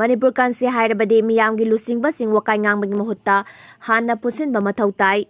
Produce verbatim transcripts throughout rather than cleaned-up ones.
ꯃꯅꯤꯄꯨꯔ ꯀꯟꯁꯤ ꯍꯥꯏꯔꯕꯗꯤ ꯃꯤꯌꯥꯝꯒꯤ ꯂꯨꯆꯤꯡꯕꯁꯤꯡ ꯋꯥꯀꯥꯏ ꯉꯥꯡꯕꯒꯤ ꯃꯍꯨꯠꯇ ꯍꯥꯟꯅ ꯄꯨꯟꯁꯤꯟꯕ ꯃꯊꯧ ꯇꯥꯏ꯫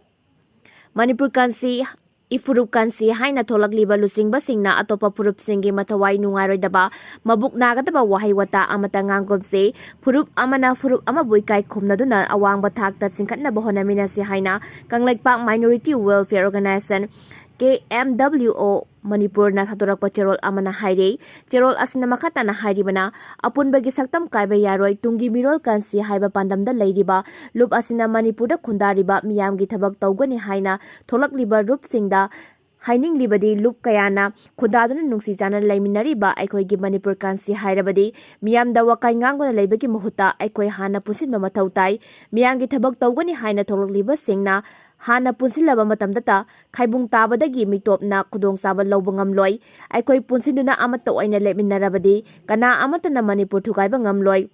ꯃꯅꯤꯄꯨꯔ ꯀꯟꯁꯤ, ꯏꯐꯨꯔꯨꯞ ꯀꯟꯁꯤ ꯍꯥꯏꯅ ꯊꯣꯛꯂꯛꯂꯤꯕ ꯂꯨꯆꯤꯡꯕꯁꯤꯡꯅ ꯑꯇꯣꯞꯄ ꯐꯨꯔꯨꯞꯁꯤꯡꯒꯤ ꯃꯊꯧꯋꯥꯏ ꯅꯨꯡꯉꯥꯏꯔꯣꯏꯗꯕ, ꯃꯕꯨꯛ ꯅꯥꯒꯗꯕ ꯋꯥꯍꯩ ꯋꯥꯇꯥ ꯑꯃꯠꯇ ꯉꯥꯡꯒꯨꯝꯁꯤ꯫ ꯐꯨꯔꯨꯞ ꯑꯃꯅ ꯐꯨꯔꯨꯞ ꯑꯃꯕꯨ ꯏꯀꯥꯏ ꯈꯨꯝꯅꯗꯨꯅ ꯑꯋꯥꯡꯕ ꯊꯥꯛꯇ ꯆꯤꯡꯈꯠꯅꯕ ꯍꯣꯠꯅꯃꯤꯟꯅꯁꯤ ꯍꯥꯏꯅ Kangleipak Minority Welfare Organisation, K M W O, ꯃꯅꯤꯄꯨꯔꯅ ꯊꯥꯗꯣꯔꯛꯄ ꯆꯦꯔꯣꯜ ꯑꯃꯅ ꯍꯥꯏꯔꯤ꯫ ꯆꯦꯔꯣꯜ ꯑꯁꯤꯅ ꯃꯈꯥ ꯇꯥꯅ ꯍꯥꯏꯔꯤꯕꯅ, ꯑꯄꯨꯟꯕꯒꯤ ꯁꯛꯇꯝ ꯀꯥꯏꯕ ꯌꯥꯔꯣꯏ, ꯇꯨꯡꯒꯤ ꯃꯤꯔꯣꯜ ꯀꯟꯁꯤ ꯍꯥꯏꯕ ꯄꯥꯟꯗꯝꯗ ꯂꯩꯔꯤꯕ ꯂꯨꯞ ꯑꯁꯤꯅ ꯃꯅꯤꯄꯨꯔꯗ ꯈꯨꯟꯗꯥꯔꯤꯕ ꯃꯤꯌꯥꯝꯒꯤ ꯊꯕꯛ ꯇꯧꯒꯅꯤ ꯍꯥꯏꯅ ꯊꯣꯛꯂꯛꯂꯤꯕ ꯂꯨꯞꯁꯤꯡꯗ ꯍꯥꯏꯅꯤꯡꯂꯤꯕꯗꯤ, ꯂꯨꯞ ꯀꯌꯥꯅ ꯈꯨꯟꯗꯥꯗꯨꯅ ꯅꯨꯡꯁꯤ ꯆꯥꯟꯅꯅ ꯂꯩꯃꯤꯟꯅꯔꯤꯕ ꯑꯩꯈꯣꯏꯒꯤ ꯃꯅꯤꯄꯨꯔ ꯀꯟꯁꯤ ꯍꯥꯏꯔꯕꯗꯤ ꯃꯤꯌꯥꯝꯗ ꯋꯥꯀꯥꯏ ꯉꯥꯡꯗꯨꯅ ꯂꯩꯕꯒꯤ ꯃꯍꯨꯠꯇ ꯑꯩꯈꯣꯏ ꯍꯥꯟꯅ ꯄꯨꯟꯁꯤꯟꯕ ꯃꯊꯧ ꯇꯥꯏ꯫ ꯃꯤꯌꯥꯝꯒꯤ ꯊꯕꯛ ꯇꯧꯒꯅꯤ ꯍꯥꯏꯅ ꯊꯣꯛꯂꯛꯂꯤꯕꯁꯤꯡꯅ ꯍꯥꯟꯅ ꯄꯨꯟꯁꯤꯜꯂꯕ ꯃꯇꯝꯗꯇ ꯈꯥꯏꯕꯨꯡ ꯇꯥꯕꯗꯒꯤ ꯃꯤꯇꯣꯞꯅ ꯈꯨꯗꯣꯡꯆꯥꯕ ꯂꯧꯕ ꯉꯝꯂꯣꯏ꯫ ꯑꯩꯈꯣꯏ ꯄꯨꯟꯁꯤꯟꯗꯨꯅ ꯑꯃꯠꯇ ꯑꯣꯏꯅ ꯂꯦꯞꯃꯤꯟꯅꯔꯕꯗꯤ ꯀꯅꯥ ꯑꯃꯠꯇꯅ ꯃꯅꯤꯄꯨꯔ ꯊꯨꯒꯥꯏꯕ ꯉꯝꯂꯣꯏ꯫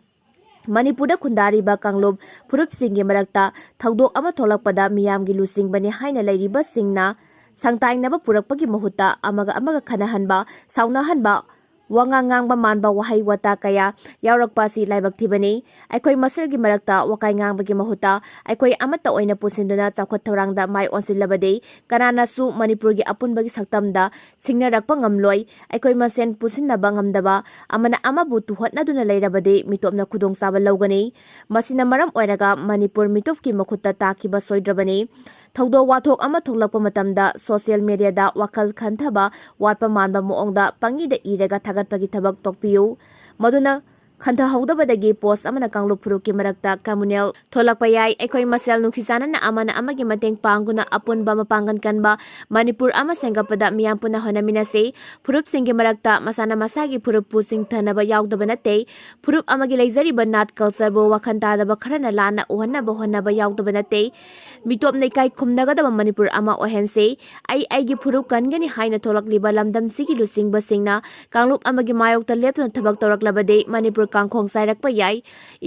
ꯃꯅꯤꯄꯨꯔꯗ ꯈꯨꯟꯗꯥꯔꯤꯕ ꯀꯥꯡꯂꯨꯞ ꯐꯨꯔꯨꯞꯁꯤꯡꯒꯤ ꯃꯔꯛꯇ ꯊꯧꯗꯣꯛ ꯑꯃ ꯊꯣꯛꯂꯛꯄꯗ ꯃꯤꯌꯥꯝꯒꯤ ꯂꯨꯆꯤꯡꯕꯅꯤ ꯍꯥꯏꯅ ꯂꯩꯔꯤꯕꯁꯤꯡꯅ ꯁꯪꯇꯥꯏꯅꯕ ꯄꯨꯔꯛꯄꯒꯤ ꯃꯍꯨꯠꯇ ꯑꯃꯒ ꯑꯃꯒ ꯈꯠꯅꯍꯟꯕ, ꯁꯥꯎꯅꯍꯟꯕ, ꯋꯥꯉꯥꯡ ꯉꯥꯡꯕ ꯃꯥꯟꯕ ꯋꯥꯍꯩ ꯋꯥꯇꯥ ꯀꯌꯥ ꯌꯥꯎꯔꯛꯄ ꯑꯁꯤ ꯂꯥꯏꯕꯛ ꯊꯤꯕꯅꯤ꯫ ꯑꯩꯈꯣꯏ ꯃꯁꯦꯜꯒꯤ ꯃꯔꯛꯇ ꯋꯥꯀꯥꯏ ꯉꯥꯡꯕꯒꯤ ꯃꯍꯨꯠꯇ ꯑꯩꯈꯣꯏ ꯑꯃꯠꯇ ꯑꯣꯏꯅ ꯄꯨꯟꯁꯤꯟꯗꯨꯅ ꯆꯥꯎꯈꯠ ꯊꯧꯔꯥꯡꯗ ꯃꯥꯏ ꯑꯣꯟꯁꯤꯜꯂꯕꯗꯤ ꯀꯅꯥꯅꯁꯨ ꯃꯅꯤꯄꯨꯔꯒꯤ ꯑꯄꯨꯟꯕꯒꯤ ꯁꯛꯇꯝꯗ ꯁꯤꯡꯅꯔꯛꯄ ꯉꯝꯂꯣꯏ꯫ ꯑꯩꯈꯣꯏ ꯃꯁꯦꯟ ꯄꯨꯟꯁꯤꯟꯅꯕ ꯉꯝꯗꯕ, ꯑꯃꯅ ꯑꯃꯕꯨ ꯇꯨꯍꯠꯅꯗꯨꯅ ꯂꯩꯔꯕꯗꯤ ꯃꯤꯇꯣꯞꯅ ꯈꯨꯗꯣꯡꯆꯥꯕ ꯂꯧꯒꯅꯤ꯫ ꯃꯁꯤꯅ ꯃꯔꯝ ꯑꯣꯏꯔꯒ ꯃꯅꯤꯄꯨꯔ ꯃꯤꯇꯣꯞꯀꯤ ꯃꯈꯨꯠꯇ ꯇꯥꯈꯤꯕ ꯁꯣꯏꯗ꯭ꯔꯕꯅꯤ꯫ ꯊꯧꯗꯣꯛ ꯋꯥꯊꯣꯛ ꯑꯃ ꯊꯣꯛꯂꯛꯄ ꯃꯇꯝꯗ social media ꯗ ꯋꯥꯈꯜ ꯈꯟꯊꯕ ꯋꯥꯠꯄ ꯃꯥꯟꯕ ꯃꯑꯣꯡꯗ ꯄꯪꯏꯗ ꯏꯔꯒ ꯊꯥꯒꯠꯄꯒꯤ ꯊꯕꯛ ꯇꯣꯛꯄꯤꯌꯨ꯫ ꯃꯗꯨꯅ ꯈꯟꯊꯍꯧꯗꯕꯗꯒꯤ post ꯑꯃꯅ ꯀꯥꯡꯂꯨꯞ ꯐꯨꯔꯨꯞꯀꯤ ꯃꯔꯛꯇ communal ꯊꯣꯛꯂꯛꯄ ꯌꯥꯏ꯫ ꯑꯩꯈꯣꯏ ꯃꯁꯦꯜ ꯅꯨꯡꯁꯤ ꯆꯥꯟꯅꯅ ꯑꯃꯅ ꯑꯃꯒꯤ ꯃꯇꯦꯡ ꯄꯥꯡꯗꯨꯅ ꯑꯄꯨꯟꯕ ꯃꯄꯥꯡꯒꯜ ꯀꯟꯕ ꯃꯅꯤꯄꯨꯔ ꯑꯃ ꯁꯦꯝꯒꯠꯄꯗ ꯃꯤꯌꯥꯝ ꯄꯨꯟꯅ ꯍꯣꯠꯅꯃꯤꯟꯅꯁꯤ꯫ ꯐꯨꯔꯨꯞꯁꯤꯡꯒꯤ ꯃꯔꯛꯇ ꯃꯁꯥꯅ ꯃꯁꯥꯒꯤ ꯐꯨꯔꯨꯞꯄꯨ ꯆꯤꯡꯊꯅꯕ ꯌꯥꯎꯗꯕ ꯅꯠꯇꯦ꯫ ꯐꯨꯔꯨꯞ ꯑꯃꯒꯤ ꯂꯩꯖꯔꯤꯕ ꯅꯥꯠ culture ꯕꯨ ꯋꯥꯈꯜ ꯇꯥꯗꯕ ꯈꯔꯅ ꯂꯥꯟꯅ ꯎꯍꯟꯅꯕ ꯍꯣꯠꯅꯕ ꯌꯥꯎꯗꯕ ꯅꯠꯇꯦ꯫ ꯃꯤꯇꯣꯞꯅ ꯏꯀꯥꯏ ꯈꯨꯝꯅꯒꯗꯕ ꯃꯅꯤꯄꯨꯔ ꯑꯃ ꯑꯣꯏꯍꯟꯁꯤ꯫ ꯑꯩ ꯑꯩꯒꯤ ꯐꯨꯔꯨꯞ ꯀꯟꯒꯅꯤ ꯍꯥꯏꯅ ꯊꯣꯛꯂꯛꯂꯤꯕ ꯂꯝꯗꯝꯁꯤꯒꯤ ꯂꯨꯆꯤꯡꯕꯁꯤꯡꯅ ꯀꯥꯡꯂꯨꯞ ꯑꯃꯒꯤ ꯃꯥꯌꯣꯛꯇ ꯂꯦꯞꯇꯨꯅ ꯊꯕꯛ ꯇꯧꯔꯛꯂꯕꯗꯤ ꯃꯅꯤꯄꯨꯔ ꯀꯥꯡꯈꯣꯡ ꯆꯥꯏꯔꯛꯄ ꯌꯥꯏ꯫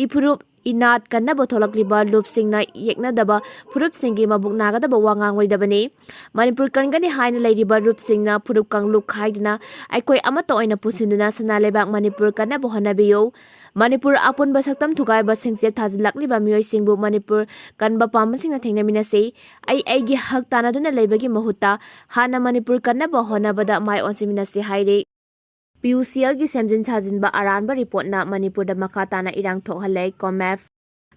ꯏꯐꯨꯔꯨꯞ ꯏꯅꯥꯠ ꯀꯟꯅꯕ ꯊꯣꯛꯂꯛꯂꯤꯕ ꯂꯨꯞꯁꯤꯡꯅ ꯌꯦꯛꯅꯗꯕ ꯐꯨꯔꯨꯞꯁꯤꯡꯒꯤ ꯃꯕꯨꯛ ꯅꯥꯒꯗꯕ ꯋꯥ ꯉꯥꯡꯂꯣꯏꯗꯕꯅꯤ꯫ ꯃꯅꯤꯄꯨꯔ ꯀꯟꯒꯅꯤ ꯍꯥꯏꯅ ꯂꯩꯔꯤꯕ ꯂꯨꯞꯁꯤꯡꯅ ꯐꯨꯔꯨꯞ ꯀꯥꯡꯂꯨꯞ ꯈꯥꯏꯗꯨꯅ ꯑꯩꯈꯣꯏ ꯑꯃꯠꯇ ꯑꯣꯏꯅ ꯄꯨꯟꯁꯤꯟꯗꯨꯅ ꯁꯅꯥ ꯂꯩꯕꯥꯛ ꯃꯅꯤꯄꯨꯔ ꯀꯟꯅꯕ ꯍꯣꯠꯅꯕꯤꯌꯨ꯫ ꯃꯅꯤꯄꯨꯔ ꯑꯄꯨꯟꯕ ꯁꯛꯇꯝ ꯊꯨꯒꯥꯏꯕ ꯁꯤꯡꯆꯦꯠ ꯊꯥꯖꯤꯜꯂꯛꯂꯤꯕ ꯃꯤꯑꯣꯏꯁꯤꯡꯕꯨ ꯃꯅꯤꯄꯨꯔ ꯀꯟꯕ ꯄꯥꯝꯕꯁꯤꯡꯅ ꯊꯦꯡꯅꯃꯤꯟꯅꯁꯤ꯫ ꯑꯩ ꯑꯩꯒꯤ ꯍꯛ ꯇꯥꯟꯅꯗꯨꯅ ꯂꯩꯕꯒꯤ ꯃꯍꯨꯠꯇ ꯍꯥꯟꯅ ꯃꯅꯤꯄꯨꯔ ꯀꯟꯅꯕ ꯍꯣꯠꯅꯕꯗ ꯃꯥꯏ ꯑꯣꯟꯁꯤꯟꯃꯤꯟꯅꯁꯤ ꯍꯥꯏꯔꯤ꯫ ꯄꯤ ꯌꯨ ꯁꯤ ꯑꯦꯜꯒꯤ ꯁꯦꯝꯖꯤꯟ ꯁꯥꯖꯤꯟꯕ ꯑꯔꯥꯟꯕ ꯔꯤꯄꯣꯔꯠꯅ ꯃꯅꯤꯄꯨꯔꯗ ꯃꯈꯥ ꯇꯥꯅ ꯏꯔꯥꯡ ꯊꯣꯛꯍꯜꯂꯦ, ꯀꯣꯃꯦꯞ꯫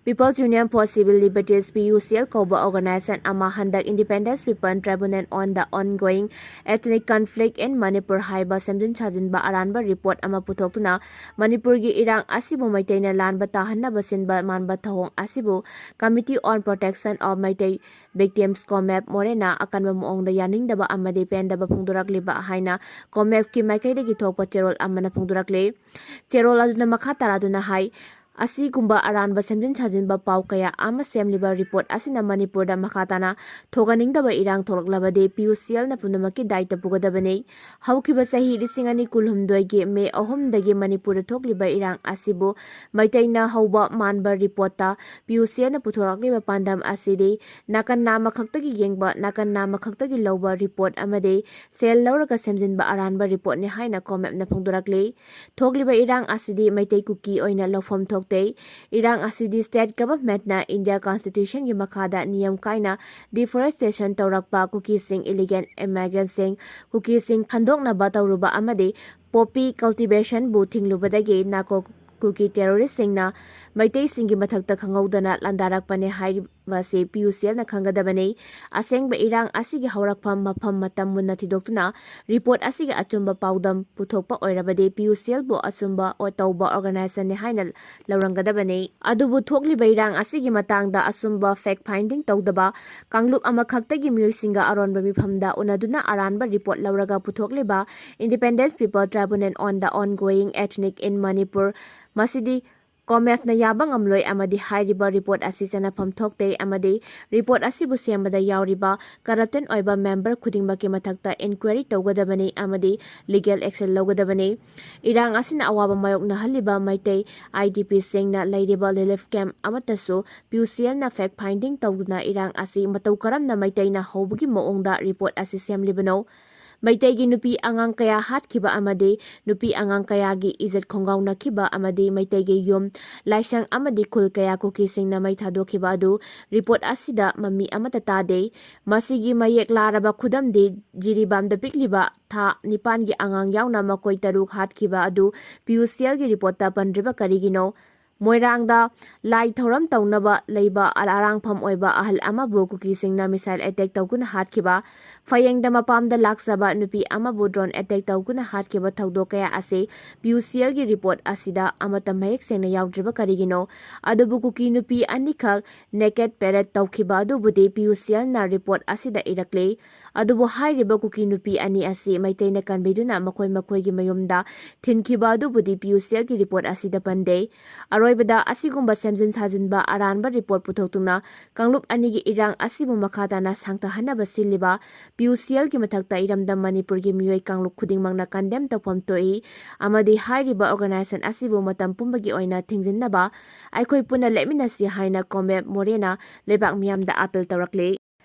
People's Union for Civil Liberties, P U C L ꯀꯧꯕ ꯑꯣꯔꯒꯅꯥꯏꯖꯦꯁꯟ ꯑꯃ ꯍꯟꯗꯛ Independence People Tribunal on the Ongoing Ethnic Conflict in Manipur ꯍꯥꯏꯕ ꯁꯦꯝꯖꯤꯟ ꯁꯥꯖꯤꯟꯕ ꯑꯔꯥꯟꯕ ꯔꯤꯄꯣꯔꯠ ꯑꯃ ꯄꯨꯊꯣꯛꯇꯨꯅ ꯃꯅꯤꯄꯨꯔꯒꯤ ꯏꯔꯥꯡ ꯑꯁꯤꯕꯨ ꯃꯩꯇꯩꯅ ꯂꯥꯟꯕ ꯇꯥꯍꯟꯅꯕ ꯁꯤꯟꯕ ꯃꯥꯟꯕ ꯊꯧꯑꯣꯡ ꯑꯁꯤꯕꯨ Committee on Protection of Meitei Victims, ꯀꯣꯃꯦꯞ, ꯃꯣꯔꯦꯅ ꯑꯀꯟꯕ ꯃꯑꯣꯡꯗ ꯌꯥꯅꯤꯡꯗꯕ ꯑꯃꯗꯤ ꯄꯦꯟꯗꯕ ꯐꯣꯡꯗꯣꯔꯛꯂꯤꯕ ꯍꯥꯏꯅ ꯀꯣꯃꯦꯞꯀꯤ ꯃꯥꯏꯀꯩꯗꯒꯤ ꯊꯣꯛꯄ ꯆꯦꯔꯣꯜ ꯑꯃꯅ ꯐꯣꯡꯗꯣꯔꯛꯂꯤ꯫ ꯆꯦꯔꯣꯜ ꯑꯗꯨꯅ ꯃꯈꯥ ꯇꯥꯔꯗꯨꯅ ꯍꯥꯏ, ꯑꯁꯤꯒꯨꯝꯕ ꯑꯔꯥꯟꯕ ꯁꯦꯝꯖꯤꯟ ꯁꯥꯖꯤꯟꯕ ꯄꯥꯎ ꯀꯌꯥ ꯑꯃ ꯁꯦꯝꯂꯤꯕ ꯔꯤꯄꯣꯔꯠ ꯑꯁꯤꯅ ꯃꯅꯤꯄꯨꯔꯗ ꯃꯈꯥ ꯇꯥꯅ ꯊꯣꯛꯍꯟꯅꯤꯡꯗꯕ ꯏꯔꯥꯡ ꯊꯣꯛꯂꯛꯂꯕꯗꯤ ꯄꯤ ꯌꯨ ꯁꯤ ꯑꯦꯜꯅ ꯄꯨꯝꯅꯃꯛꯀꯤ ꯗꯥꯏꯇ ꯄꯨꯒꯗꯕꯅꯤ꯫ ꯍꯧꯈꯤꯕ ꯆꯍꯤ ꯂꯤꯁꯤꯡ ꯑꯅꯤ ꯀꯨꯟꯍꯨꯝꯗꯣꯏꯒꯤ ꯃꯦ ꯑꯍꯨꯝꯗꯒꯤ ꯃꯅꯤꯄꯨꯔꯗ ꯊꯣꯛꯂꯤꯕ ꯏꯔꯥꯡ ꯑꯁꯤꯕꯨ ꯃꯩꯇꯩꯅ ꯍꯧꯕ ꯃꯥꯟꯕ ꯔꯤꯄꯣꯔꯠꯇ ꯄꯤ ꯌꯨ ꯁꯤ ꯑꯦꯜꯅ ꯄꯨꯊꯣꯔꯛꯂꯤꯕ ꯄꯥꯟꯗꯝ ꯑꯁꯤꯗꯤ ꯅꯥꯀꯟ ꯅꯥꯝꯃꯈꯛꯇꯒꯤ ꯌꯦꯡꯕ, ꯅꯥꯀꯟ ꯅꯥꯝꯃꯈꯛꯇꯒꯤ ꯂꯧꯕ ꯔꯤꯄꯣꯔꯠ ꯑꯃꯗꯤ ꯁꯦꯜ ꯂꯧꯔꯒ ꯁꯦꯝꯖꯤꯟꯕ ꯑꯔꯥꯟꯕ ꯔꯤꯄꯣꯔꯠꯅꯤ ꯍꯥꯏꯅ ꯀꯣꯃꯦꯞꯅ ꯐꯣꯡꯗꯣꯔꯛꯂꯤ꯫ ꯊꯣꯛꯂꯤꯕ ꯏꯔꯥꯡ ꯑꯁꯤꯗꯤ ꯃꯩꯇꯩ ꯀꯨꯀꯤ ꯑꯣꯏꯅ ꯂꯧꯐꯝ ꯊꯣꯛꯇꯦ꯫ ꯏꯔꯥꯡ ꯑꯁꯤꯗꯤ state governmentꯅ India Constitutionꯒꯤ ꯃꯈꯥꯗ ꯅꯤꯌꯝ ꯀꯥꯏꯅ deforestation ꯇꯧꯔꯛꯄ, ꯀꯨꯀꯤꯁꯤꯡ illegal immigrantꯁꯤꯡ, ꯀꯨꯀꯤꯁꯤꯡ ꯈꯟꯗꯣꯛꯅꯕ ꯇꯧꯔꯨꯕ ꯑꯃꯗꯤ poppy cultivationꯕꯨ ꯊꯤꯡꯂꯨꯕꯗꯒꯤ narco ꯀꯨꯀꯤ terroristꯁꯤꯡꯅ ꯃꯩꯇꯩꯁꯤꯡꯒꯤ ꯃꯊꯛꯇ ꯈꯪꯍꯧꯗꯅ ꯂꯥꯟꯗꯥꯔꯛꯄꯅꯦ ꯍꯥꯏꯔꯤꯕ ꯑꯁꯤ ꯄꯤ ꯌꯨ ꯁꯤ ꯑꯦꯜꯅ ꯈꯪꯒꯗꯕꯅꯤ꯫ ꯑꯁꯦꯡꯕ ꯏꯔꯥꯡ ꯑꯁꯤꯒꯤ ꯍꯧꯔꯛꯐꯝ, ꯃꯐꯝ, ꯃꯇꯝ ꯃꯨꯟꯅ ꯊꯤꯗꯣꯛꯇꯨꯅ ꯔꯤꯄꯣꯔꯠ ꯑꯁꯤꯒꯤ ꯑꯆꯨꯝꯕ ꯄꯥꯎꯗꯝ ꯄꯨꯊꯣꯛꯄ ꯑꯣꯏꯔꯕꯗꯤ ꯄꯤ ꯌꯨ ꯁꯤ ꯑꯦꯜꯕꯨ ꯑꯆꯨꯝꯕ ꯑꯣ-, ꯇꯧꯕ organizationꯅꯤ ꯍꯥꯏꯅ ꯂꯧꯔꯝꯒꯗꯕꯅꯤ꯫ ꯑꯗꯨꯕꯨ ꯊꯣꯛꯂꯤꯕ ꯏꯔꯥꯡ ꯑꯁꯤꯒꯤ ꯃꯇꯥꯡꯗ ꯑꯆꯨꯝꯕ fact finding ꯇꯧꯗꯕ, ꯀꯥꯡꯂꯨꯞ ꯑꯃꯈꯛꯇꯒꯤ ꯃꯤꯑꯣꯏꯁꯤꯡꯒ ꯑꯔꯣꯟꯕ ꯃꯤꯐꯝꯗ ꯎꯅꯗꯨꯅ ꯑꯔꯥꯟꯕ ꯔꯤꯄꯣꯔꯠ ꯂꯧꯔꯒ ꯄꯨꯊꯣꯛꯂꯤꯕ Independence People Tribunal on the Ongoing Ethnic in Manipur, ꯃꯁꯤꯗꯤ ꯀꯣꯃꯦꯐꯅ ꯌꯥꯕ ꯉꯝꯂꯣꯏ ꯑꯃꯗꯤ ꯍꯥꯏꯔꯤꯕ ꯔꯤꯄꯣꯔꯠ ꯑꯁꯤ ꯆꯠꯅꯐꯝ ꯊꯣꯛꯇꯦ ꯑꯃꯗꯤ ꯔꯤꯄꯣꯔꯠ ꯑꯁꯤꯕꯨ ꯁꯦꯝꯕꯗ ꯌꯥꯎꯔꯤꯕ ꯀꯔꯞꯇꯦꯟ ꯑꯣꯏꯕ ꯃꯦꯝꯕꯔ ꯈꯨꯗꯤꯡꯃꯛꯀꯤ ꯃꯊꯛꯇ ꯏꯟꯀ꯭ꯋꯥꯏꯔꯤ ꯇꯧꯒꯗꯕꯅꯤ ꯑꯃꯗꯤ ꯂꯤꯒꯦꯜ ꯑꯦꯛꯁꯟ ꯂꯧꯒꯗꯕꯅꯤ꯫ ꯏꯔꯥꯡ ꯑꯁꯤꯅ ꯑꯋꯥꯕ ꯃꯥꯌꯣꯛꯅꯍꯜꯂꯤꯕ ꯃꯩꯇꯩ IDPꯁꯤꯡꯅ ꯂꯩꯔꯤꯕ ꯔꯤꯂꯤꯐ ꯀꯦꯝꯞ ꯑꯃꯠꯇꯁꯨ PUCLꯅ ꯐꯦꯛ ꯐꯥꯏꯟꯗꯤꯡ ꯇꯧꯗꯨꯅ ꯏꯔꯥꯡ ꯑꯁꯤ ꯃꯇꯧ ꯀꯔꯝꯅ ꯃꯩꯇꯩꯅ ꯍꯧꯕꯒꯤ ꯃꯑꯣꯡꯗ ꯔꯤꯄꯣꯔꯠ ꯑꯁꯤ ꯁꯦꯝꯂꯤꯕꯅꯣ? ꯃꯩꯇꯩꯒꯤ ꯅꯨꯄꯤ ꯑꯉꯥꯡ ꯀꯌꯥ ꯍꯥꯠꯈꯤꯕ ꯑꯃꯗꯤ ꯅꯨꯄꯤ ꯑꯉꯥꯡ ꯀꯌꯥꯒꯤ ꯏꯖꯠ ꯈꯣꯡꯒꯥꯎꯅꯈꯤꯕ ꯑꯃꯗꯤ ꯃꯩꯇꯩꯒꯤ ꯌꯨꯝ, ꯂꯥꯏꯁꯪ ꯑꯃꯗꯤ ꯈꯨꯜ ꯀꯌꯥ ꯀꯨꯀꯤꯁꯤꯡꯅ ꯃꯩ ꯊꯥꯗꯣꯛꯈꯤꯕ ꯑꯗꯨ ꯔꯤꯄꯣꯔꯠ ꯑꯁꯤꯗ ꯃꯃꯤ ꯑꯃꯠꯇ ꯇꯥꯗꯦ꯫ ꯃꯁꯤꯒꯤ ꯃꯌꯦꯛ ꯂꯥꯔꯕ ꯈꯨꯗꯝꯗꯤ ꯖꯤꯔꯤꯕꯥꯝꯗ ꯄꯤꯛꯂꯤꯕ ꯊꯥ ꯅꯤꯄꯥꯟꯒꯤ ꯑꯉꯥꯡ ꯌꯥꯎꯅ ꯃꯈꯣꯏ ꯇꯔꯨꯛ ꯍꯥꯠꯈꯤꯕ ꯑꯗꯨ PUCLꯒꯤ ꯔꯤꯄꯣꯔꯠꯇ ꯄꯟꯗ꯭ꯔꯤꯕ ꯀꯔꯤꯒꯤꯅꯣ? ꯃꯣꯏꯔꯥꯡꯗ ꯂꯥꯏ ꯊꯧꯔꯝ ꯇꯧꯅꯕ ꯂꯩꯕ ꯑꯔꯥꯡꯐꯝ ꯑꯣꯏꯕ ꯑꯍꯜ ꯑꯃꯕꯨ ꯀꯨꯀꯤꯁꯤꯡꯅ ꯃꯤꯁꯥꯏꯜ ꯑꯦꯇꯦꯛ ꯇꯧꯗꯨꯅ ꯍꯥꯠꯈꯤꯕ, ꯐꯌꯦꯡꯗ ꯃꯄꯥꯝꯗ ꯂꯥꯛꯆꯕ ꯅꯨꯄꯤ ꯑꯃꯕꯨ ꯗ꯭ꯔꯣꯟ ꯑꯦꯇꯦꯛ ꯇꯧꯗꯨꯅ ꯍꯥꯠꯈꯤꯕ ꯊꯧꯗꯣꯛ ꯀꯌꯥ ꯑꯁꯤ PUCLꯒꯤ ꯔꯤꯄꯣꯔꯠ ꯑꯁꯤꯗ ꯑꯃꯠꯇ ꯃꯌꯦꯛ ꯁꯦꯡꯅ ꯌꯥꯎꯗ꯭ꯔꯤꯕ ꯀꯔꯤꯒꯤꯅꯣ? ꯑꯗꯨꯕꯨ ꯀꯨꯀꯤ ꯅꯨꯄꯤ ꯑꯅꯤꯈꯛ ꯅꯦꯀꯦꯠ ꯄꯦꯔꯦꯗ ꯇꯧꯈꯤꯕ ꯑꯗꯨꯕꯨꯗꯤ PUCLꯅ ꯔꯤꯄꯣꯔꯠ ꯑꯁꯤꯗ ꯏꯔꯛꯂꯤ꯫ ꯑꯗꯨꯕꯨ ꯍꯥꯏꯔꯤꯕ ꯀꯨꯀꯤ ꯅꯨꯄꯤ ꯑꯅꯤ ꯑꯁꯤ ꯃꯩꯇꯩꯅ ꯀꯟꯕꯤꯗꯨꯅ ꯃꯈꯣꯏ ꯃꯈꯣꯏꯒꯤ ꯃꯌꯨꯝꯗ ꯊꯤꯟꯈꯤꯕ ꯑꯗꯨꯕꯨꯗꯤ PUCLꯒꯤ ꯔꯤꯄꯣꯔꯠ ꯑꯁꯤꯗ ꯄꯟꯗꯦ꯫ ꯑꯔꯣꯏꯕꯗ ꯑꯁꯤꯒꯨꯝꯕ ꯁꯦꯝꯖꯤꯟ ꯁꯥꯖꯤꯟꯕ ꯑꯔꯥꯟꯕ ꯔꯤꯄꯣꯔꯠ ꯄꯨꯊꯣꯛꯇꯨꯅ ꯀꯥꯡꯂꯨꯞ ꯑꯅꯤꯒꯤ ꯏꯔꯥꯡ ꯑꯁꯤꯕꯨ ꯃꯈꯥ ꯇꯥꯅ ꯁꯥꯡꯊꯍꯟꯅꯕ ꯁꯤꯜꯂꯤꯕ PUCLꯒꯤ ꯃꯊꯛꯇ ꯏꯔꯝꯗꯝ ꯃꯅꯤꯄꯨꯔꯒꯤ ꯃꯤꯑꯣꯏ ꯀꯥꯡꯂꯨꯞ ꯈꯨꯗꯤꯡꯃꯛꯅ ꯀꯟꯗꯦꯝ ꯇꯧꯐꯝ ꯊꯣꯛꯏ ꯑꯃꯗꯤ ꯍꯥꯏꯔꯤꯕ ꯑꯣꯔꯒꯅꯥꯏꯖꯦꯁꯟ ꯑꯁꯤꯕꯨ ꯃꯇꯝ ꯄꯨꯝꯕꯒꯤ ꯑꯣꯏꯅ ꯊꯤꯡꯖꯤꯟꯅꯕ ꯑꯩꯈꯣꯏ ꯄꯨꯟꯅ ꯂꯦꯞꯃꯤꯟꯅꯁꯤ ꯍꯥꯏꯅ ꯀꯣꯃꯦꯞ ꯃꯣꯔꯦꯅ ꯂꯩꯕꯥꯛ ꯃꯤꯌꯥꯝꯗ ꯑꯥꯄꯤꯜ ꯇꯧꯔꯛꯂꯤ꯫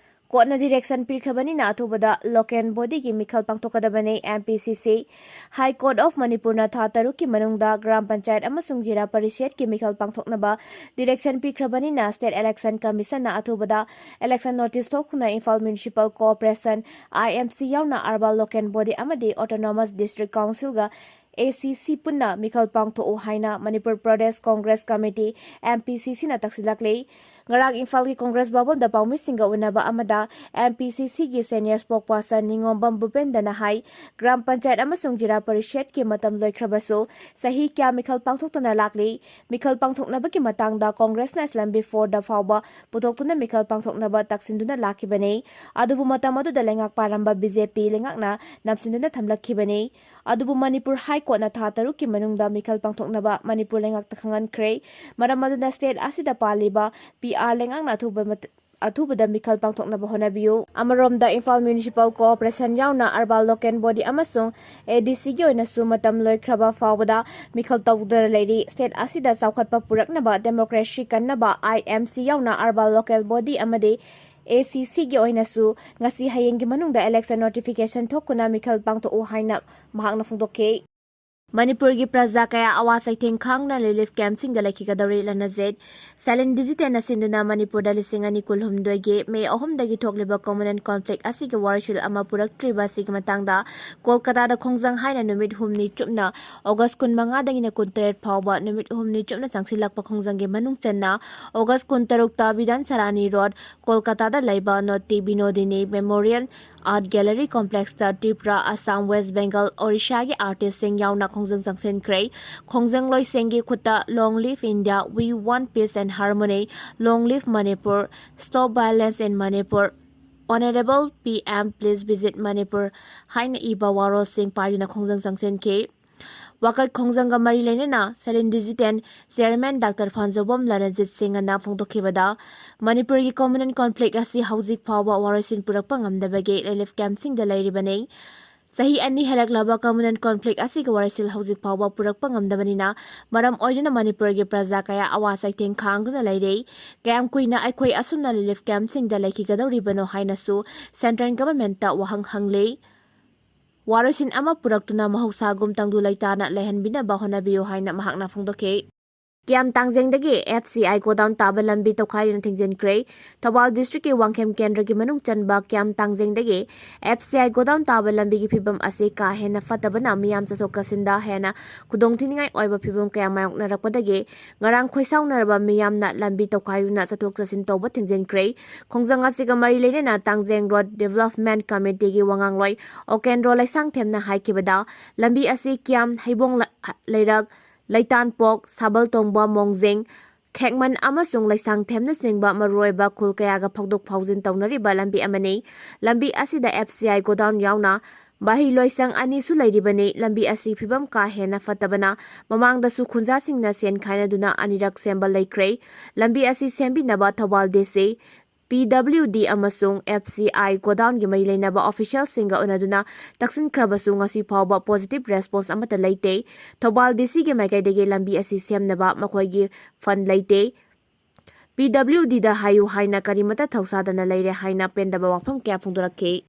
ꯀꯣꯔꯠꯅ ꯗꯤꯔꯦꯛꯁꯟ ꯄꯤꯈ꯭ꯔꯕꯅꯤꯅ ꯑꯊꯨꯕꯗ ꯂꯣꯀꯦꯜ ꯕꯣꯗꯤꯒꯤ ꯃꯤꯈꯜ ꯄꯥꯡꯊꯣꯛꯀꯗꯕꯅꯤ꯫ MPCC, High Court of Manipurꯅ ꯊꯥ ꯇꯔꯨꯛꯀꯤ ꯃꯅꯨꯡꯗ ꯒ꯭ꯔꯥꯝ ꯄꯟꯆꯥꯌꯠ ꯑꯃꯁꯨꯡ ꯖꯤꯂꯥ ꯄꯔꯤꯁꯗꯀꯤ ꯃꯤꯈꯜ ꯄꯥꯡꯊꯣꯛꯅꯕ ꯗꯤꯔꯦꯛꯁꯟ ꯄꯤꯈ꯭ꯔꯕꯅꯤꯅ State Election Commissionꯅ ꯑꯊꯨꯕꯗ election notice ꯊꯣꯛꯇꯨꯅ ꯏꯝꯐꯥꯜ Municipal Corporation, IMC ꯌꯥꯎꯅ Urban Local Body ꯑꯃꯗꯤ Autonomous District Councilꯒ ACC ꯄꯨꯟꯅ ꯃꯤꯈꯜ ꯄꯥꯡꯊꯣꯛꯎ ꯍꯥꯏꯅ ꯃꯅꯤꯄꯨꯔ ꯄ꯭ꯔꯗꯦꯁ ꯀꯣꯡꯒ꯭ꯔꯦꯁ ꯀꯃꯤꯇꯤ, MPCCꯅ ꯇꯛꯁꯤꯜꯂꯛꯂꯤ꯫ ꯉꯔꯥꯡ ꯏꯝꯐꯥꯜꯒꯤ ꯀꯣꯡꯒ꯭ꯔꯦꯁ ꯚꯕꯟꯗ ꯄꯥꯎꯃꯤꯁꯤꯡꯒ ꯎꯅꯕ ꯑꯃꯗ M P C Cꯒꯤ senior spokesperson ꯅꯤꯉꯣꯝꯕꯝ ꯚꯨꯄꯦꯟꯗꯅ ꯍꯥꯏ, ꯒ꯭ꯔꯥꯝ ꯄꯟꯆꯥꯌꯠ ꯑꯃꯁꯨꯡ ꯖꯤꯂꯥ ꯄꯔꯤꯁꯗꯀꯤ ꯃꯇꯝ ꯂꯣꯏꯈ꯭ꯔꯕꯁꯨ ꯆꯍꯤ ꯀꯌꯥ ꯃꯤꯈꯜ ꯄꯥꯡꯊꯣꯛꯇꯨꯅ ꯂꯥꯛꯂꯤ꯫ ꯃꯤꯈꯜ ꯄꯥꯡꯊꯣꯛꯅꯕꯒꯤ ꯃꯇꯥꯡꯗ ꯀꯣꯡꯒ꯭ꯔꯦꯁꯅ SLM before ꯗ ꯐꯥꯎꯕ ꯄꯨꯊꯣꯛꯇꯨꯅ ꯃꯤꯈꯜ ꯄꯥꯡꯊꯣꯛꯅꯕ ꯇꯛꯁꯤꯟꯗꯨꯅ ꯂꯥꯛꯈꯤꯕꯅꯤ꯫ ꯑꯗꯨꯕꯨ ꯃꯇꯝ ꯑꯗꯨꯗ ꯂꯩꯉꯥꯛ ꯄꯥꯔꯝꯕ B J P ꯂꯩꯉꯥꯛꯅ ꯅꯝꯁꯤꯟꯗꯨꯅ ꯊꯝꯂꯛꯈꯤꯕꯅꯤ꯫ ꯑꯗꯨꯕꯨ ꯃꯅꯤꯄꯨꯔ High Courtꯅ ꯊꯥ ꯇꯔꯨꯛꯀꯤ ꯃꯅꯨꯡꯗ ꯃꯤꯈꯜ ꯄꯥꯡꯊꯣꯛꯅꯕ ꯃꯅꯤꯄꯨꯔ ꯂꯩꯉꯥꯛꯇ ꯈꯪꯍꯟꯈ꯭ꯔꯦ꯫ ꯃꯔꯝ ꯑꯗꯨꯅ state ꯑꯁꯤꯗ ꯄꯥꯜꯂꯤꯕ P R ꯂꯩꯉꯥꯛꯅ ꯑꯊꯨꯕ ꯃꯇ-, ꯑꯊꯨꯕꯗ ꯃꯤꯈꯜ ꯄꯥꯡꯊꯣꯛꯅꯕ ꯍꯣꯠꯅꯕꯤꯌꯨ꯫ ꯑꯃꯔꯣꯝꯗ ꯏꯝꯐꯥꯜ municipal corporation ꯌꯥꯎꯅ urban local body ꯑꯃꯁꯨꯡ A D Cꯒꯤ ꯑꯣꯏꯅꯁꯨ ꯃꯇꯝ ꯂꯣꯏꯈ꯭ꯔꯕ ꯐꯥꯎꯕꯗ ꯃꯤꯈꯜ ꯇꯧꯗꯨꯅ ꯂꯩꯔꯤ꯫ State ꯑꯁꯤꯗ ꯆꯥꯎꯈꯠꯄ ꯄꯨꯔꯛꯅꯕ, democracy ꯀꯟꯅꯕ I M C ꯌꯥꯎꯅ urban local body ꯑꯃꯗꯤ A C Cꯒꯤ ꯑꯣꯏꯅꯁꯨ ꯉꯁꯤ ꯍꯌꯦꯡꯒꯤ ꯃꯅꯨꯡꯗ election notification ꯊꯣꯛꯇꯨꯅ ꯃꯤꯈꯜ ꯄꯥꯡꯊꯣꯛꯎ ꯍꯥꯏꯅ ꯃꯍꯥꯛꯅ ꯐꯣꯡꯗꯣꯛꯈꯤ꯫ ꯃꯅꯤꯄꯨꯔꯒꯤ ꯄ꯭ꯔꯖꯥ ꯀꯌꯥ ꯑꯋꯥ ꯆꯩꯊꯦꯡ ꯈꯥꯡꯗꯨꯅ relief campꯁꯤꯡꯗ ꯂꯩꯈꯤꯒꯗꯧꯔꯤ꯫ ꯂꯅꯖꯤꯠ꯫ Salin Digitꯅ ꯁꯤꯟꯗꯨꯅ ꯃꯅꯤꯄꯨꯔꯗ ꯂꯤꯁꯤꯡ ꯑꯅꯤ ꯀꯨꯟꯍꯨꯝꯗꯣꯏꯒꯤ May ꯑꯍꯨꯝꯗꯒꯤ ꯊꯣꯛꯂꯤꯕ communal conflict ꯑꯁꯤꯒꯤ ꯋꯥꯔꯣꯏꯁꯤꯟ ꯑꯃ ꯄꯨꯔꯛꯇ꯭ꯔꯤꯕ ꯑꯁꯤꯒꯤ ꯃꯇꯥꯡꯗ ꯀꯣꯜꯀꯇꯥꯗ ꯈꯣꯡꯖꯪ ꯍꯥꯏꯅ ꯅꯨꯃꯤꯠ ꯍꯨꯝꯅꯤ ꯆꯨꯞꯅ August ꯀꯨꯟꯃꯉꯥꯗꯒꯤꯅ ꯀꯨꯟꯇꯔꯦꯠ ꯐꯥꯎꯕ ꯅꯨꯃꯤꯠ ꯍꯨꯝꯅꯤ ꯆꯨꯞꯅ ꯆꯪꯁꯤꯜꯂꯛꯄ ꯈꯣꯡꯖꯪꯒꯤ ꯃꯅꯨꯡ ꯆꯟꯅ August ꯀꯨꯟꯇꯔꯨꯛꯇ ꯕꯤꯙꯥꯟ ꯁꯔꯥꯅꯤ ꯔꯣꯗ, ꯀꯣꯜꯀꯇꯥꯗ ꯂꯩꯕ Noti Binodini Memorial Art Gallery Complexꯇ ꯇ꯭ꯔꯤꯄꯨꯔꯥ, ꯑꯁꯥꯝ, ꯋꯦꯁ ꯕꯦꯡꯒꯜ, ꯑꯣꯔꯤꯁꯥꯒꯤ artistꯁꯤꯡ ꯌꯥꯎꯅ ꯈꯣꯡꯖꯪ ꯆꯪꯁꯤꯟꯈ꯭ꯔꯦ꯫ ꯈꯣꯡꯖꯪꯂꯣꯏꯁꯤꯡꯒꯤ ꯈꯨꯠꯇ Long Live India, We Want Peace and Harmony, Long Live Manipur, Stop Violence in Manipur, Honorable P M, Please Visit Manipur ꯍꯥꯏꯅ ꯏꯕ ꯋꯥꯔꯣꯜꯁꯤꯡ ꯄꯥꯏꯗꯨꯅ ꯈꯣꯡꯖꯪ ꯆꯪꯁꯤꯟꯈꯤ꯫ ꯋꯥꯀꯠ ꯈꯣꯡꯖꯪꯒ ꯃꯔꯤ ꯂꯩꯅꯅ Salin Digital Chairman Doctor ꯐꯥꯟꯖꯧꯕꯝ ꯂꯅꯖꯤꯠ ꯁꯤꯡꯍꯅ ꯐꯣꯡꯗꯣꯛꯈꯤꯕꯗ, ꯃꯅꯤꯄꯨꯔꯒꯤ communal conflict ꯑꯁꯤ ꯍꯧꯖꯤꯛ ꯐꯥꯎꯕ ꯋꯥꯔꯣꯏꯁꯤꯟ ꯄꯨꯔꯛꯄ ꯉꯝꯗꯕꯒꯤ relief campꯁꯤꯡꯗ ꯂꯩꯔꯤꯕꯅꯤ꯫ ꯆꯍꯤ ꯑꯅꯤ ꯍꯦꯜꯂꯛꯂꯕ communal conflict ꯑꯁꯤꯒꯤ ꯋꯥꯔꯣꯏꯁꯤꯟ ꯍꯧꯖꯤꯛ ꯐꯥꯎꯕ ꯄꯨꯔꯛꯄ ꯉꯝꯗꯕꯅꯤꯅ ꯃꯔꯝ ꯑꯣꯏꯗꯨꯅ ꯃꯅꯤꯄꯨꯔꯒꯤ ꯄ꯭ꯔꯖꯥ ꯀꯌꯥ ꯑꯋꯥ ꯆꯩꯊꯦꯡ ꯈꯥꯡꯗꯨꯅ ꯂꯩꯔꯤ꯫ ꯀꯌꯥꯝ ꯀꯨꯏꯅ ꯑꯩꯈꯣꯏ ꯑꯁꯨꯝꯅ relief campꯁꯤꯡꯗ ꯂꯩꯈꯤꯒꯗꯧꯔꯤꯕꯅꯣ ꯍꯥꯏꯅꯁꯨ central governmentꯇ ꯋꯥꯍꯪ ꯍꯪꯂꯤ꯫ ꯋꯥꯔꯣꯏꯁꯤꯟ ꯑꯃ ꯄꯨꯔꯛꯇꯨꯅ ꯃꯍꯧꯁꯥꯒꯨꯝ ꯇꯪꯗꯨ ꯂꯩꯇꯥꯅ ꯂꯩꯍꯟꯕꯤꯅꯕ ꯍꯣꯠꯅꯕꯤꯌꯨ ꯍꯥꯏꯅ ꯃꯍꯥꯛꯅ ꯐꯣꯡꯗꯣꯛꯈꯤ꯫ ꯀꯤꯌꯥꯝ ꯇꯥꯡꯖꯦꯡꯗꯒꯤ F C I godown ꯇꯥꯕ ꯂꯝꯕꯤ ꯇꯧꯈꯥꯏꯗꯨꯅ ꯊꯤꯡꯖꯤꯟꯈ꯭ꯔꯦ꯫ ꯊꯧꯕꯥꯜ districtꯀꯤ ꯋꯥꯡꯈꯦꯝ ꯀꯦꯟꯗ꯭ꯔꯒꯤ ꯃꯅꯨꯡ ꯆꯟꯕ ꯀꯤꯌꯥꯝ ꯇꯥꯡꯖꯦꯡꯗꯒꯤ F C I godown ꯇꯥꯕ ꯂꯝꯕꯤꯒꯤ ꯐꯤꯕꯝ ꯑꯁꯤ ꯀꯥ ꯍꯦꯟꯅ ꯐꯠꯇꯕꯅ ꯃꯤꯌꯥꯝ ꯆꯠꯊꯣꯛ ꯆꯠꯁꯤꯟꯗ ꯍꯦꯟꯅ ꯈꯨꯗꯣꯡꯊꯤꯅꯤꯡꯉꯥꯏ ꯑꯣꯏꯕ ꯐꯤꯕꯝ ꯀꯌꯥ ꯃꯥꯌꯣꯛꯅꯔꯛꯄꯗꯒꯤ ꯉꯔꯥꯡ ꯈꯣꯏꯁꯥꯎꯅꯔꯕ ꯃꯤꯌꯥꯝꯅ ꯂꯝꯕꯤ ꯇꯧꯈꯥꯏꯗꯨꯅ ꯆꯠꯊꯣꯛ ꯆꯠꯁꯤꯟ ꯇꯧꯕ ꯊꯤꯡꯖꯤꯟꯈ꯭ꯔꯦ꯫ ꯈꯣꯡꯖꯪ ꯑꯁꯤꯒ ꯃꯔꯤ ꯂꯩꯅꯅ ꯇꯥꯡꯖꯦꯡ Road Development Committeeꯒꯤ ꯋꯥꯉꯥꯡꯂꯣꯏ ꯑꯣꯀꯦꯟꯗ꯭ꯔꯣ ꯂꯩꯁꯥꯡꯊꯦꯝꯅ ꯍꯥꯏꯈꯤꯕꯗ, ꯂꯝꯕꯤ ꯑꯁꯤ ꯀꯤꯌꯥꯝ, ꯍꯩꯕꯣꯡ ꯂ-, ꯂꯩꯔꯛ, ꯂꯩꯇꯥꯟꯄꯣꯛ, ꯁꯥꯕꯜꯇꯣꯡꯕ, ꯃꯣꯡꯖꯤꯡ, ꯈꯦꯛꯃꯟ ꯑꯃꯁꯨꯡ ꯂꯩꯁꯥꯡꯊꯦꯝꯅꯆꯤꯡꯕ ꯃꯔꯨꯑꯣꯏꯕ ꯈꯨꯜ ꯀꯌꯥꯒ ꯐꯥꯎꯗꯣꯛ ꯐꯥꯎꯖꯤꯟ ꯇꯧꯅꯔꯤꯕ ꯂꯝꯕꯤ ꯑꯃꯅꯤ꯫ ꯂꯝꯕꯤ ꯑꯁꯤꯗ F C I godown ꯌꯥꯎꯅ ꯃꯍꯩ ꯂꯣꯏꯁꯪ ꯑꯅꯤꯁꯨ ꯂꯩꯔꯤꯕꯅꯤ꯫ ꯂꯝꯕꯤ ꯑꯁꯤ ꯐꯤꯕꯝ ꯀꯥ ꯍꯦꯟꯅ ꯐꯠꯇꯕꯅ ꯃꯃꯥꯡꯗꯁꯨ ꯈꯨꯟꯖꯥꯁꯤꯡꯅ ꯁꯦꯟ ꯈꯥꯏꯅꯗꯨꯅ ꯑꯅꯤꯔꯛ ꯁꯦꯝꯕ ꯂꯩꯈ꯭ꯔꯦ꯫ ꯂꯝꯕꯤ ꯑꯁꯤ ꯁꯦꯝꯕꯤꯅꯕ Thoubal D C, P W D ꯑꯃꯁꯨꯡ F C I godownꯒꯤ ꯃꯔꯤ ꯂꯩꯅꯕ officialꯁꯤꯡꯒ ꯎꯅꯗꯨꯅ ꯇꯛꯁꯤꯟꯈ꯭ꯔꯕꯁꯨ ꯉꯁꯤ ꯐꯥꯎꯕ positive response ꯑꯃꯠꯇ ꯂꯩꯇꯦ꯫ ꯊꯧꯕꯥꯜ D Cꯒꯤ ꯃꯥꯏꯀꯩꯗꯒꯤ ꯂꯝꯕꯤ ꯑꯁꯤ ꯁꯦꯝꯅꯕ ꯃꯈꯣꯏꯒꯤ fund ꯂꯩꯇꯦ꯫ P W Dꯗ ꯍꯥꯏꯌꯨ ꯍꯥꯏꯅ ꯀꯔꯤꯃꯠꯇ ꯊꯧꯁꯥꯗꯅ ꯂꯩꯔꯦ ꯍꯥꯏꯅ ꯄꯦꯟꯗꯕ ꯋꯥꯐꯝ ꯀꯌꯥ ꯐꯣꯡꯗꯣꯔꯛꯈꯤ꯫